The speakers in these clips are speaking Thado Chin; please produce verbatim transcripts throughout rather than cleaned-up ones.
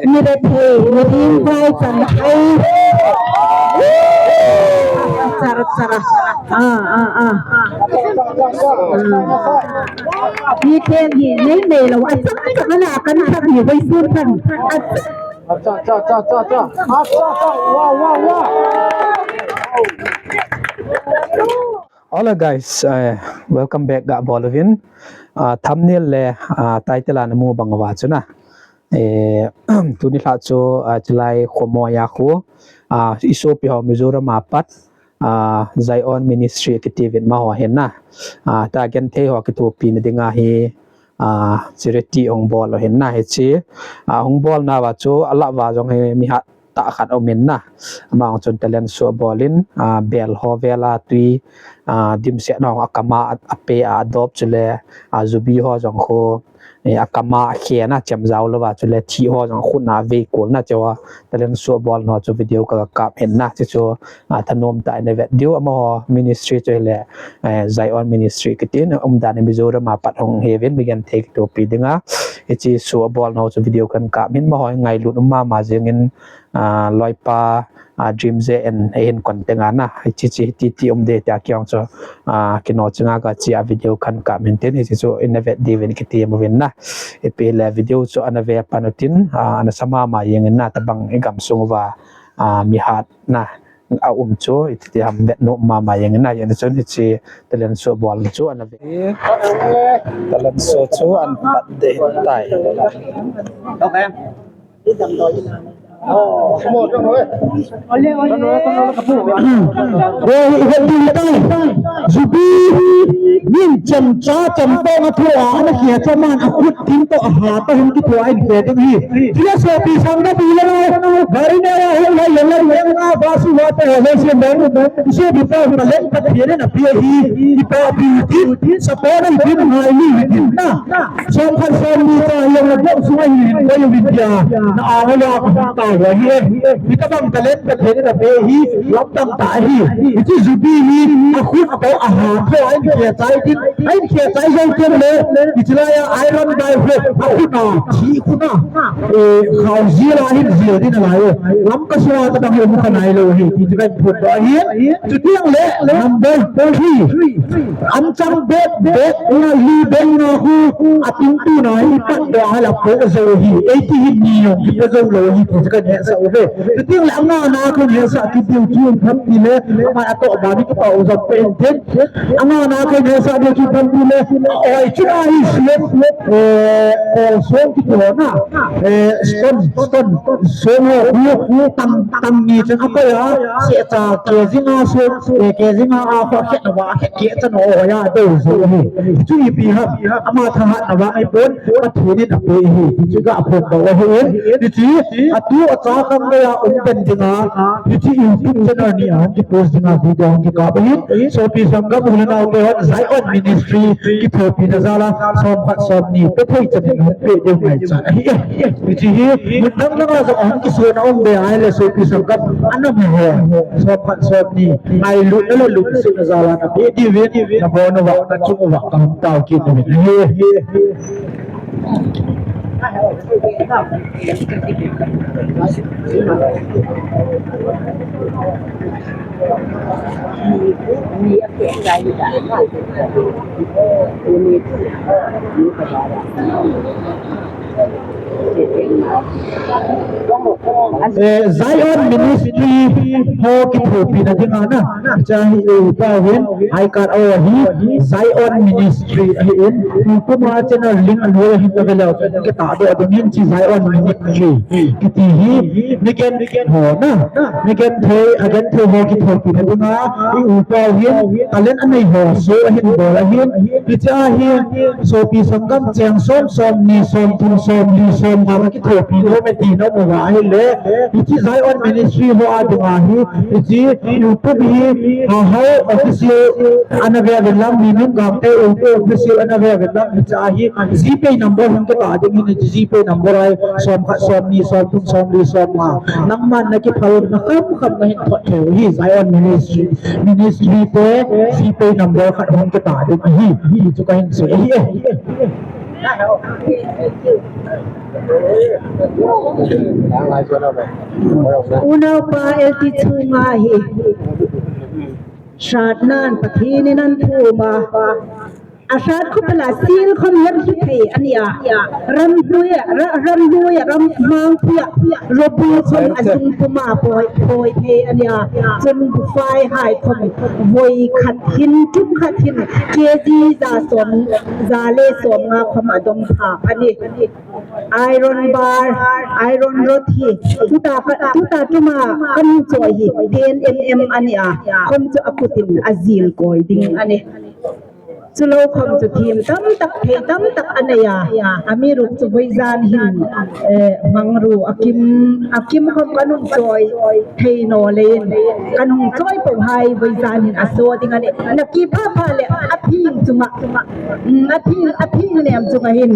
Ni re thei, ni ding vai chan ai. Chara, chara. Ah, ah, ah. Ni thei ni, nei nei lo. Achang, achang, ana kan thak ni vai sun kan. Achang. Acha, acha, acha, acha, acha. Acha, acha. Wow, wow, wow. Hola guys, uh, welcome back ga bol uvin. Uh, thumbnail le uh, title ana mu bang uva chu na. Eh, tuni lha chu uh, chulai khomo ya khu. Uh, isopi ho Mizoram a pat uh, Zion Ministry kiti vin ma ho hin na. Uh, ta genthei ho kithopi na dinga hi uh, charity hung bol u hin na hichi. Uh, hung bol na va chu ala va jong hi mi hat tah khat um in na. Ama hung chun talent show bol in, uh, bel ho vela tui, uh, dimset na hung akama ape a dop chule, uh, zubi ho jong khu, eh, akama akhe na chem jau lou va chule thi ho jong khut na vei kul na che ho talent show bol no chu video ka kap hin na che chu, uh, thanom tah in na vet diu amaho ministry chu hile, eh, Zion Ministry kitin umdan in Mizoram a pat hung hi vin mi genthei kithopi dinga. Hichi show bol no chu video kan kap hin amaho ngailut um mama jing in, ah, loipa, ah, Dream J N, eh, hin contact a na. Hichi chi, ti, ti um de tia kiong chu, ah, kino chinga ka chi a video kan kap min tin, hichi chu in na vet di vin kiti mu vin na. Ipi le video chu ana ve pan u tin, ah, ana sa mama jing in na tabang i gam sung uva, ah, mi hat na. A um chu, iti ti ham vet nom mama jing in na, jing in chun hichi talent show bol chu ana ve. Talent show chu an pat de tai. Boi, i hon ding tai. Zubi, min cham cha cham to nga thua, ana khia cha man a khut ding to a ha to hung ki thua in pe ding hi. Philosophy sang na bi le na. Gari ne ya hel hai yel la yel na ba su wa te ha le se ben. Ise bi pa na le pa thie na pi hi. I pa bi ti. Sa pa na i bi na ni na. Som khat som ni ta yang na bom su ai ni ko yu bi dia. Na a la ka ta wa hi. Hi ka bang talent ka thei na pe hi. Lam tam ta hi. Hi chu zubi hi. A khut a ko a ha ko ai ke chai tin. Ai ke chai jong ken le. Hi chu la ya iron bai ho. A khut na. Thi khut na. Eh, khau ji la hin ji din la yo. Lam ka sua ta dang yo mu ka nai lo hi. Hi chu ka phut da hi. Chu tiang le. Number three. An chang bet, bet, na li bet na hu, a tung tu na hi pat do a la po zo hi, eighty hi ni yong hi po zo lo hi, po ka ne sa u ve. Tu ting la nga na ko ne sa ki diu chu tham ti le, ma a to ba ni ki pa u zo pe en ten. Nga na ko ne sa diu chu tham ti le, oi chu na hi si, eh, ko so ki to na, eh, stone, stone, so ho hu, hu, tang, tang ni chang a pa ya, se cha ke zi nga so, eh, ke zi nga a kho khe na wa, khe ke cha no ya, do zo hi. Chu ipi ham, ama thahat na wa ai pon, a thu ni na pe hi. Chu ga phon do hi. Ni chi, a tu a cha khang ga ya um den ding a. Ni chi YouTube channel ni a, ki post ding a, video ki ka ba hi. Sopi sanggam u le nao te hon Zion Ministry, ki thopi na jal a, som khat som ni, pe thei chan ni, pe ding ngai chan. Hi, hi, hi. Hi, hi, hi. Mun dang dang a jong hung kisun a um be a le sopi sanggam, ana mi ho. Som khat som ni, ngailut na le lungset na jal a na pe diu vin, na ho na va, na chung va, ka hung tao kit na vin. Hi, hi, hi. Eh, Zion Ministry ho kithopi na ding a na. Cha hi u pa vin, ai ka o hi Zion Ministry hi in. Kuma channel link a lo hin na velo. Kita do ding hin chi Zion Ministry. Kiti hi, mi genthei ho na. Mi genthei, a genthei ho kithopi na ding a, i u pa hin, talent a nei ho, so a hin bol a hin, hi cha hi, sopi sanggam cheng som, som ni, som thum, som li, som nga, kithopi lo me ti na mu va hi le, hi chi Zion Ministry ho a ding a hi, hi chi YouTube hi, ha ha official, ana ve ve lam ni nung gang te u te official ana ve ve lam hi cha hi GPay number hung kita ding hi ni GPay number ai som khat som ni som thum som li som nga. Nangman na kiphal na kham kham na hin thot thei hi Zion Ministry. Ministry te GPay number khat hung kita ding hi. Hi chu ka hin sei hi. Unaupa L T Chunga hi hratnan Pathen in athum a, ahrat khopel a sil khom her hi thei ania. Ramhlui a, ra-, ramhlui a, rammang pui a, robu khom ajung puma poi, poi thei ania. Chun buhfai hai khom voi khat hin, tuk khat hin, K G ja som, ja le som nga khom adom pha ani. Iron bar, iron rod hi, tuta ka, tuta tuma kan choi hi, ten M M ania, khom chu akut in ajil koi ding ani. Chulou khom chu thim tamtak, thei tamtak anei a, amiruokchu voijan hin, eh, mangru, akim, akim khom kan hung choi thei nau le in, kan hung choi pou hai voijan hin aso ding ani. Nakipha pha le aphing chunga, um, aphing, aphing nem chunga hin,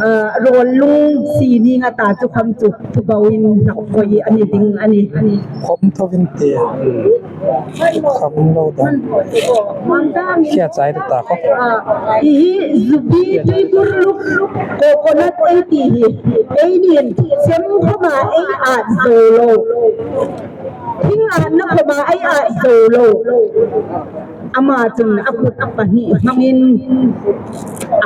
uh, rol lung si ni nga ta chu khom chu, chu bou in lak koi ani ding ani. Khom tho vin te. Kham lo da. Khia chai ta ko. Hihi zubi tui bur luk coconut ei ti hi. Einin sem khom a ei at jou lou. Thing atna khom a ei at jou lou. Ama chun akut apahni hmangin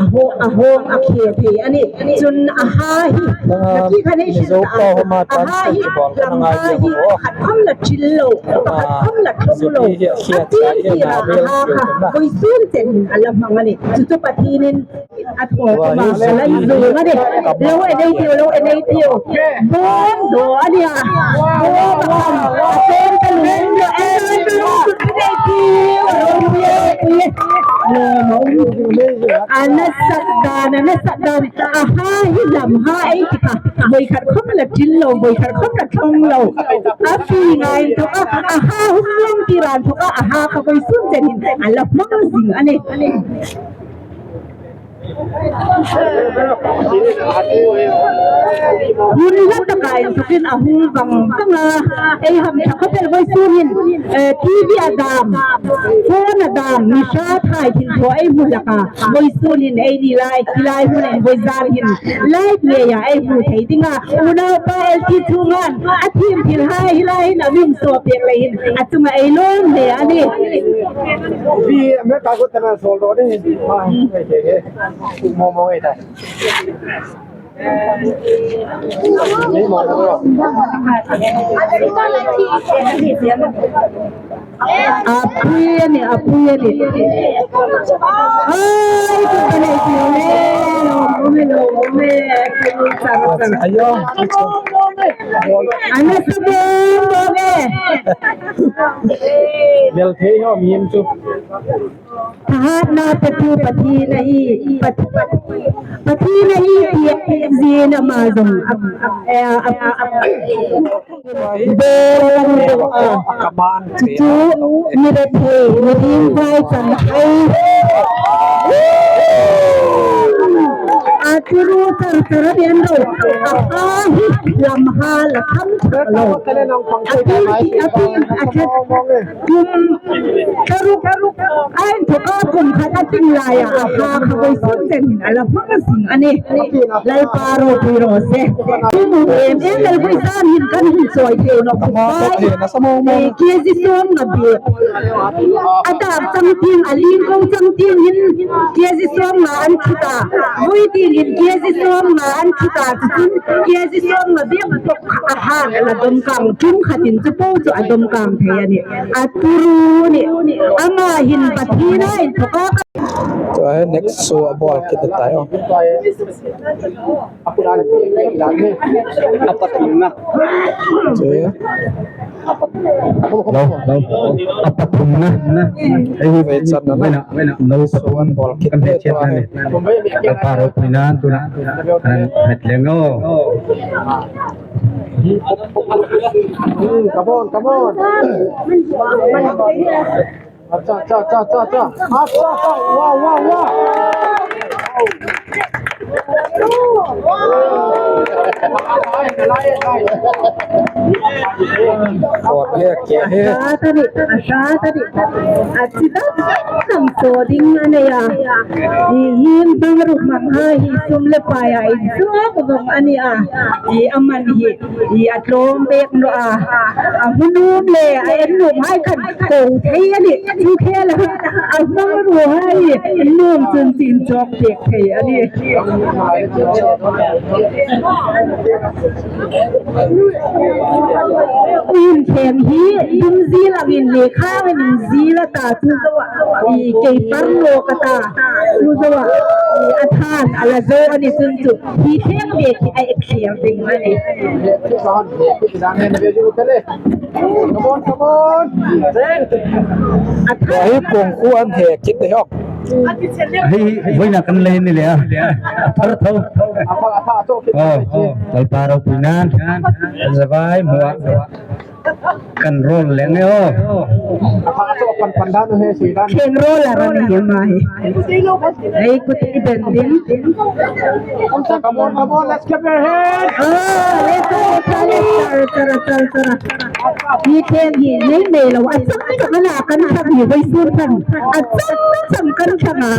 aho-, ahong akhe thei ani. Chun aha hi, naki khan ei Mizo hil ta, pa homa tan aha hi, lam ha hi, khat khom la thil lou, pakhat khom la thong lou. Ati tira aha kha, voisun chen in ala hmang ani. Chu chu Pathen in atho koma alan jong ani. Lou e nei tiu, lou e nei tiu. Bom do ania. Bom a kham. Atom ta lung lo e. Ana sak dan, ana sak dan. Aha hi lam ha ei ti kha. Voi khat khom la thil lou, voi khat khom la thong lou. Api ngai to a, aha hung long ti ran to a, aha kha voisun chen in ala hmang jing ani. Hun la taka in tukin ahung vang vang a, ei hamtha khopel voisun hin, eh, T V a dam, phone a dam, nisa thai thil tho ei mu laka, voisun hin eini lai, hilai hun in voijan hin, live ngeia ei mu thei dinga, unaupa L T Chungan, athim thil hai, hilai hin, amin so pek lei hin, achunga ei lom le ani. Pi, me ka ko tana sol do ni. Mo mo e ta. Apui ani, apui ani. Ai, tu kane ti le. Lo, me, lo, me. Ayo. Ana sabon boge. Bel thei ho mim chu. Thahatna petu Pathen ahi, Pat-, Pathen ahi ti jin ama jong a, a, a, a, a, bel lang do a. Chu, mi rethei, mi ding vai chan ai. Aturu tar tar a dian ro. Aha hi lam ha la kham thak lou. Api, api, api. Kum taruk, ahin thoka kum khat atin laiya, aha kha voisun chen hin ala hmang jing ani. Lalpa ropui ro se. Tumu em em lal voijan hin kan hin choi thei lou. K G som nga bep. Adak chang ting, aling ko chang ting hin K G som nga an thita. Vui ting hin K G som nga an thita. Chun K G som nga bep. Aha, ala dom kang, chung khat in chu po chu adom kang thei ani. Aturu ni, ama hin Pathen a in thoka. Chu ahi next show abol kit tai o. Apathumna. Chu. Lo, lo. Apathumna. Ei hi ve chan na. Lo, lo. Show abol kit tai. Lalpa ropuina tuna. Kan het leng o. Come on, come on. Acha, acha, acha, acha, acha. Acha, acha. Wow, wow, wow. Khot he, ke he. Asa tadi, asa tadi. Achi dang dang so ding anei a. Hi hin bang ruh mang ha hi sum le pai a in so bang anei a. Hi aman hi. Hi atlom bek lou a, ahung um le, a en um hai khan ko thei ani, chu khel a, ahung um hai, nom chun chin chok bek thei ani. Hin theng hi, dum ji lang in le khang in ji la ta chu zo a, hi kei par lo ka ta, chu zo a, hi athan, ala zo ani chun chu. Hi theng bek hi a exer ding ani. Come on, come on. Tua hi kong khu an he kit de hok. Hi, hi, boina kan lei ni le a. A thar tho. Oh, oh, Lalpa Ropuinan. Zavai mua. Kan rol leng e o. Aphah chu apan pan dan u he, si dan. Ken rol a ran hi ma hi. Ei, kut i ben din. Come on, come on, let's clap your hands. Ah, let's go, let's go, let's go, let's go, let's go. Hi ken hi, nei nei lo, a chang chang ana kan thak hi, hoi sun kan. A chang chang kan thak a.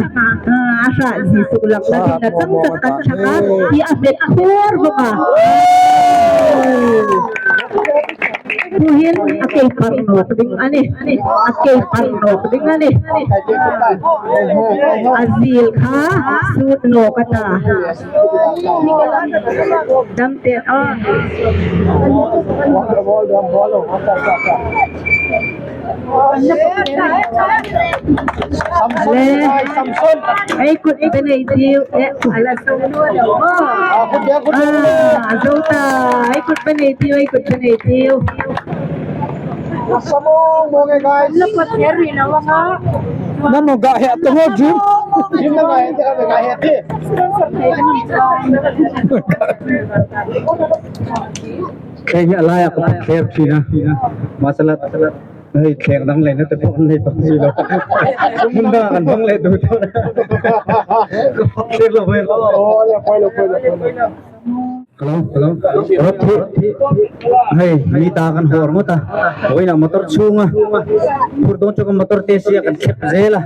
Ah, a sa ji su lak la din, a chang chang kan thak a. Hi a bet khor bok a. Tuhin a kei par nok ding ani, a kei par nok ding ani. A jil kha sut nok ata. Dam ten o. Samson, ale. Samson. Ei kut pe nei tiu, eh, ala song lo. Ah, kut dia, kut dia. Ah, zo ta. Ei kut pe nei tiu, ei kut pe nei tiu. Samson, mo nge, guys. Namo ga he to mo jin. Jin na ga he, ga he ti. Kei hi alai a ka pa kher china. Masalat. Hei, thleng dang le na te pon nei pon si lo. Mun da kan dang le du to. Thleng lo, hei lo. Oh, le, poi lo, poi lo, poi lo. Hello, hello. Rot thi. Hei, mi ta kan hor mo ta. Hoi na motor chunga. Phur dong chu kan motor te si kan khet jela.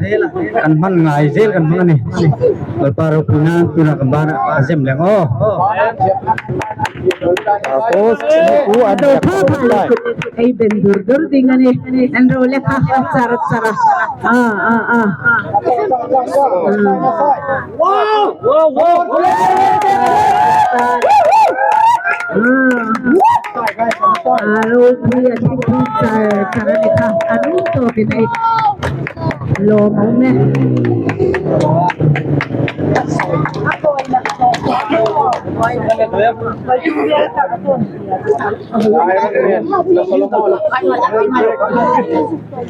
Kan man ngai jel kan man ni. Lalpa Ropuinan tuna kan bana a jem leng o. Of course, u an do pha pha le. Ei ben dur dur ding ani. An ro le kha kha char char. Ah, ah, ah. Wow, wow, wow. Ah. Aro phi a thi phi char char ani kha. Anu to ke nei. Lo mo me.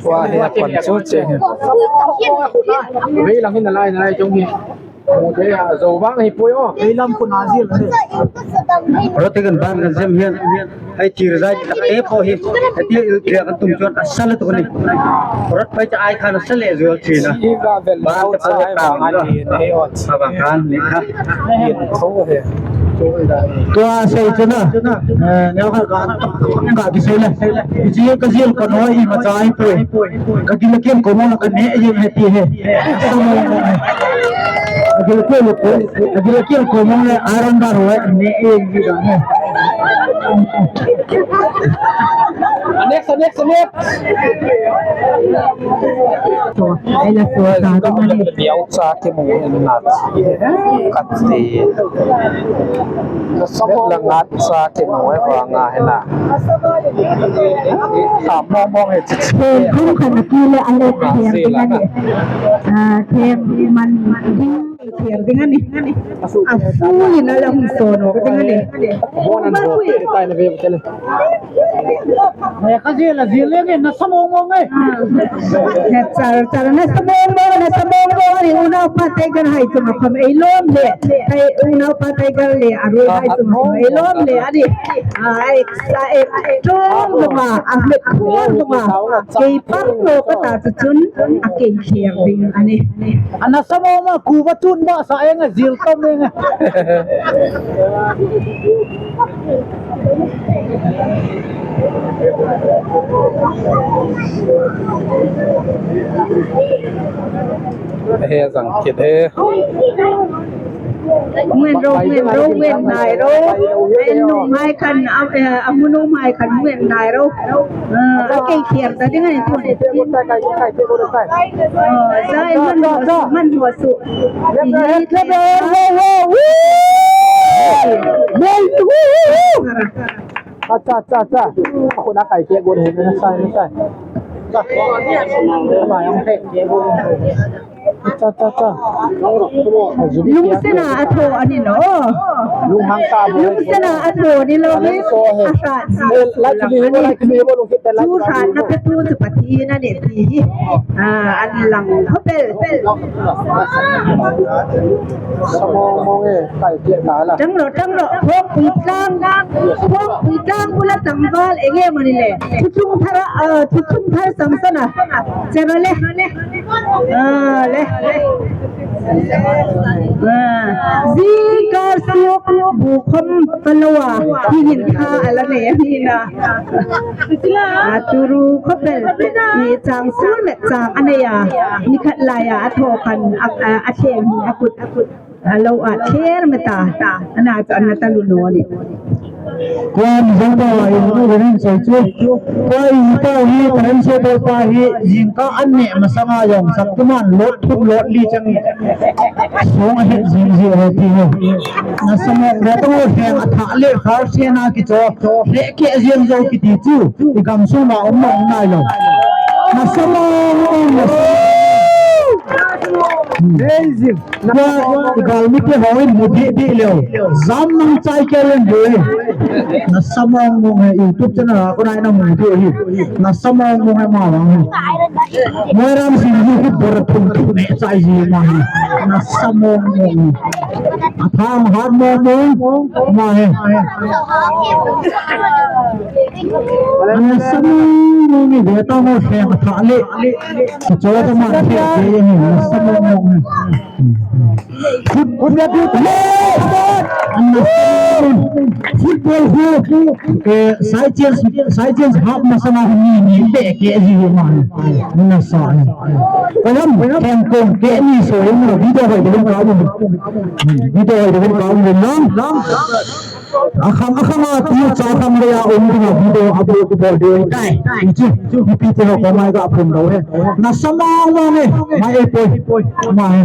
Wa he pan chu che he. Vei lang hin nalai nalai chung hi. Zo vang hi poi o. Vei lam khu na jil. Rot te kan ban kan sem hian. Hei tir zai tak te pawh hi, heti il tia kan tum chuan a sa lutuk a ni. Rot phei chu ai khan a sa leh zual ṭhin a. Ban te pawh hi a vang khan ni kha. Tua sei chu na, eh, neu kha ka, ka kisei le. Hichi ka zil ka nawi imacha ahi poi. Ka gil a kil ko mawng le ka neh jeng he ti he. Ka sa mawng mawng he. Ka gil a kil ko, ka gil a kil ko mawng le iron bar ho he ka neh jeng ti ka he. Next, next, next. Ai la so sa ka ma ni. Ka ti. Ka sa mawng mawng le. Ngat sa kimu e vanga hina. Ka mong mong e chi chi. Ken khum khan a ki le a le ka hiam ding a ni. Ah, ken man ding hiam ding a ni. A full in a la hung so no ka ding a ni. Bon an bo te tai na ve te le. Ka jil a jil leng e, nasa mong mong e. Nasa, nasa mong mong, nasa mong mong, ani unaupa Tiger hai chunga khom eilom le. Unaupa Tiger le, arui hai chunga khom eilom le, ani. Ai, sa e, tong mong a, a met khom mong a. Kei pang lo kata chu chun, akei kher ding, ani. Ana sa mong mong, kuva tun ba sa e nga jil tom e nga. He jang kit he. Ngen ro, ngen ro, ngen nai ro. Ngen nai khan, a, a, amun nai khan ngen nai ro. A, akei kher ta ding ani tun. A, jai man ho su, man ho su. Left hand, left hand, wow, wow, woo! Acha, acha, acha. Ako na kai ke go he na sai, na sai. Acha, acha, acha. Lungsena atho ani lo. Lunghang ka bo. Lungsena atho ani lo. Asa. Lai kili bo, lai kili bo, lungkit lai. Chu sa na pe tu chu Pathen ani ti hi. A, an lang khopel. Sa mong mong e, kai ke na la. Tang lo, tang lo. Phongpui tlang, Phongpui tlang bula tangval enge mani le. Thuthung thar, a, thuthung thar samsana. Chero le. A, le. A, jingkah suk bu khom palawa. Hi hin kha ala ne hi na. A, turu khopel. Ni chang sul met chang anei a. Ni khat lai a, atho khan a, a, a theng hi akut, akut. Alo a ther meta, ana chu ana talu no ni. Kuan jong ba in u rin sai chu. Kuan pa hi, taran se pa hi, jingkah an ne masanga jong, Shaktiman lot thum lot li chang. Song a het jing ji ho ti ho. Nasa mong, ve tong ho heng a thah le khar se na ki cho. Ve ke jing jo ki ti chu. I gam sung ma um ma um nai lo. Nasa mong, nasa mong. Amazing. Tua, i galmi te ho in mu dih dih leo. Jam nang chai ke len doi. Nasa mong mong e, YouTube channel a kona ina mu dih hi. Nasa mong mong e ma vang hi. Moiram Singh ji hi bor thum thum e chai ji ma hi. Nasa mong mong e. Athang hat mong mong ma hi. Nasa mong mong e, ve ta mo fe ma tha le. Cho ta ma the, nasa mong mong e. Football, football, football, eh, side change, side change half masanga ni ni pe ke ji ma. Nasa. Kalam, keng kong ke ni so ni video hoi de ka mu. Video hoi de ka mu lang. Akhang, akhang a tu cha khang le a um ding a video upload bol ding tai. Chu, chu, pi te ho ko mai ga phun lo he. Nasa mong mong e, mai e poi, mai.